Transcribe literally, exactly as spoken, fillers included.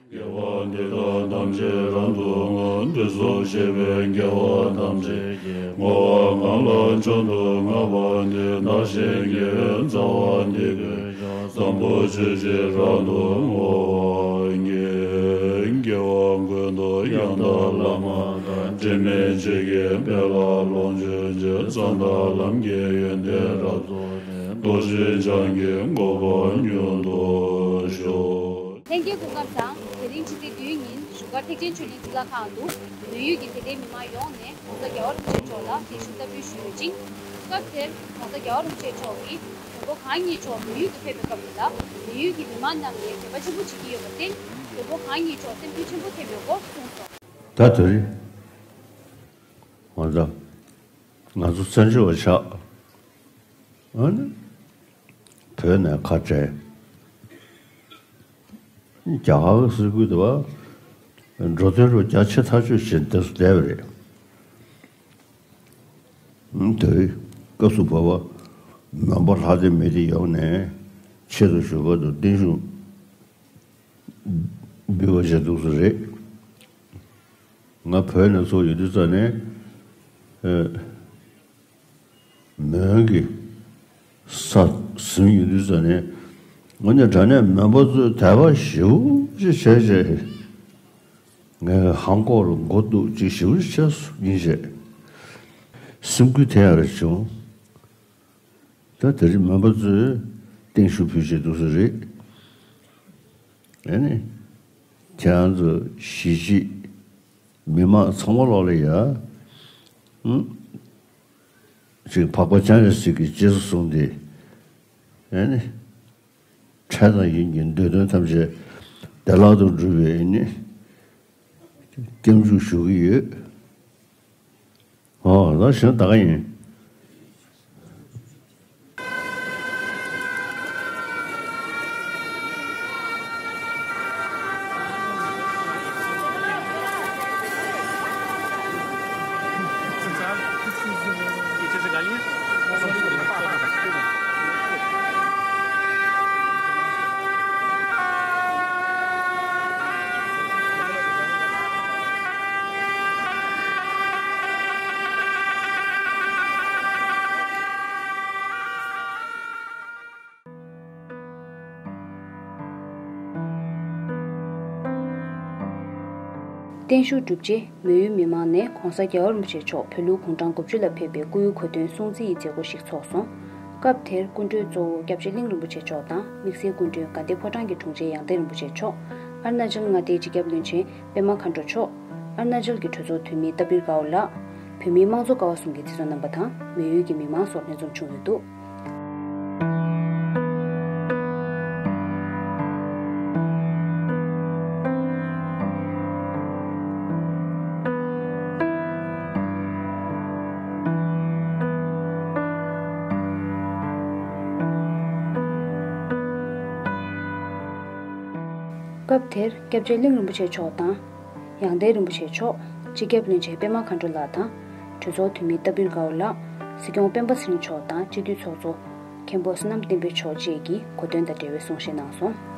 དགེ་བ་འདི་དག་ཐམས་ཅད་རབ་ཏུ་བསྔོ། དུས་གསུམ་གཤེགས་པའི་རྒྱལ་བ་ཐམས་ཅད་ཀྱིས། བསྔོ་བ་གང་ལ་མཆོག་ཏུ་བསྔགས་པ་འདི། བདག་གཞན་དགེ་བའི་རྩ་བ་འདི་ཀུན་ཀྱང་། བཟང་པོ་སྤྱོད་ཕྱིར་རབ་ཏུ་བསྔོ་བར་བགྱི། དགེ་བ་ཀུན་ཏུ་ཡང་དག་བླ་མ་དང་། དྲི་མེད་ཆོས་ཀྱི་དཔལ་ལ་ལོངས་སྤྱོད་ཕྱིར། བསམ་དང་ལམ་གྱི་ཡོན་ཏན་རབ་རྫོགས་ནས། རྡོ་རྗེ་འཆང་གི་གོ་འཕང་མྱུར་དུ་ཤོག། ལྷན་རྒྱས་སྐུ་ཁམས་བཟང་། དེ་རིང་ཕྱི་ཚེས་བདུན་ཉིན་བཞུགས་སྒར་ཐེག་ཆེན་ཆོས་གླིང་གཙུག་ལག་ཁང་དུ་མོན་ཡུལ་གྱི་དད་ལྡན་མི་མང་ཡོངས་ནས་༸གོང་ས་༸རྒྱལ་བ་རིན་པོ་ཆེ་མཆོག་ལ་བརྟན་བཞུགས་བསྟར་འབུལ་ཞུས་ཡོད་ཅིང་། སྐབས་དེར་༸གོང་ས་༸རྒྱལ་བ་རིན་པོ་ཆེ་མཆོག་གིས་མགོན་པོ་གང་ཉིད་མཆོག་མོན་ཡུལ་དུ་ཕེབས་པའི་སྐབས་ལ་མོན་ཡུལ་གྱི་མི་མང་རྣམས་ནས་དད་པ་ཆེན་པོ་བྱེད་ཀྱི་ཡོད་པར་བརྟེན། མགོན་པོ་གང་ཉིད་མཆོག་སེམས་འགུལ་ཆེན་པོ་ཐེབས་ཡོད་སྐོར་གསུངས་སོང་། ད་དེ་རིང་ང་ཚོ་ང་ཚོ་བཙན་བྱོལ་བ་ཆགས། ཨ་ནི་བོད་ནས་ཁ་བྲལ། རྒྱ་གར་གྱི་སྲིད་ཁུལ་དུ་བ་འགྲོ་དོན་རུ་རྒྱ་ཆེ་ཐག་ཆོད་བྱས་འདི་སུ་བསྡད་པ་རེད། དེ་སྐབས་སུ་བབ་པ་མོན་པ་ལྷ་སྡེ་མི་སྡེ་ཡོངས་ནས་ཆེད་དུ་ཞུ་སྐབས་དུ་བརྟན་བཞུགས་འབུལ་བ་བྱས་འདུག་སུ་རེད། ང་བོད་ནས་ཚུར་ཡོང་དུས་ཙམ་ནས་ཨ། མོན་གྱི་ས་ཟིན་ཡོང་དུས་ཙམ་ནས་ངོ་ནས་དྲང་གནས་མོན་པ་ཚོས་དད་པ་ཞེ་པོ་ཅིག་བྱས་བྱས། ངས་ཧང་ཀོག་རུ་མགོ་གཏུག་ཅིག་ཞེ་པོ་ཅིག་བྱས་སོང་ཡིན་བྱས། སེམས་འགུལ་ཐེབས་ཡག་རེ་བྱུང་། ད་དེ་རིང་མོན་པ་ཚོས་བརྟན་བཞུགས་ཕུལ་བྱས་འདུག་སུ་རེད། ཨ་ནི། ཁྱེད་རང་ཚོ་གཞིས་བྱེས་མི་མང་ཚང་མ་ལོག་ལ་ཡ། ཨུ། ཅིག་འཕགས་པ་སྤྱན་རས་གཟིགས་ཀྱི་རྗེས་སུ་བཟུང་སྟེ། ཨ་ནི། འཕྲལ་དང་ཡུན་གྱི་འདོད་དོན་ཐམས་ཅད་བདེ་བླག་ཏུ་འགྲུབ་པའི་ཨ་ནི། སྐྱབས་འཇུག་ཞུ་གི་ཡོད། ཨོ་ལགས་སོ། ད་ག་ཡིན། བརྟན་བཞུགས་གྲུབ་རྗེས་མོན་ཡུལ་མི་མང་ནས་༸གོང་ས་༸རྒྱལ་བ་རིན་པོ་ཆེ་མཆོག་བོད་ལུགས་གུང་གྲངས་དགུ་བཅུ་ལ་ཕེབས་པའི་སྐུའི་གོ་སྟོན་སྲུང་བརྩི་ཡི་མཛད་སྒོ་ཞིག་ཚོགས་སོང་། སྐབས་དེར་སྐུ་མགྲོན་གཙོ་བོ་སྐྱབས་རྗེ་གླིང་རིན་པོ་ཆེ་མཆོག་དང་དམིགས་བསལ་སྐུ་མགྲོན་དགའ་ལྡན་ཕོ་བྲང་གི་དྲུང་ཆེ་ཡང་སྟེང་རིན་པོ་ཆེ་མཆོག་ཨ་རུ་ན་ཅལ་མངའ་སྡེའི་སྤྱི་ཁྱབ་བློན་ཆེན་པད་མ་མཁའ་འགྲོ་མཆོག་ཨ་རུ་ན་ཅལ་གྱི་གྲོས་ཚོགས་འཐུས་མི་ཏཱ་པིར་གའོ་ལགས། བོད་མིའི་དམངས་གཙོ་ཀ་བ་གསུམ་གྱི་སྲིད་ཚོགས་རྣམ་པ་དང་མོན་ཡུལ་གྱི་མི་མང་སོགས་ལྷན་འཛོམས་བྱུང་ཡོད་འདུག་སྐབས་དེར་སྐྱབས་རྗེ་གླིང་རིན་པོ་ཆེ་མཆོག་དང་། ཡང་སྟེང་རིན་པོ་ཆེ་མཆོག་སྤྱི་ཁྱབ་བློན་ཆེན་པད་མ་མཁའ་འགྲོ་ལགས་དང་། གྲོས་ཚོགས་འཐུས་མི་ཏཱ་པིར་གའོ་ལགས། སྲིད་སྐྱོང་སྤེན་པ་ཚེ་རིང་མཆོག་དང་སྤྱི་འཐུས་ཚོགས་གཙོ་མཁན་པོ་བསོད་ནམས་བསྟན་འཕེལ་མཆོག་བཅས་ཀྱིས་གོ་སྟོན་དང་འབྲེལ་བའི་གསུང་བཤད་གནང་སོང་།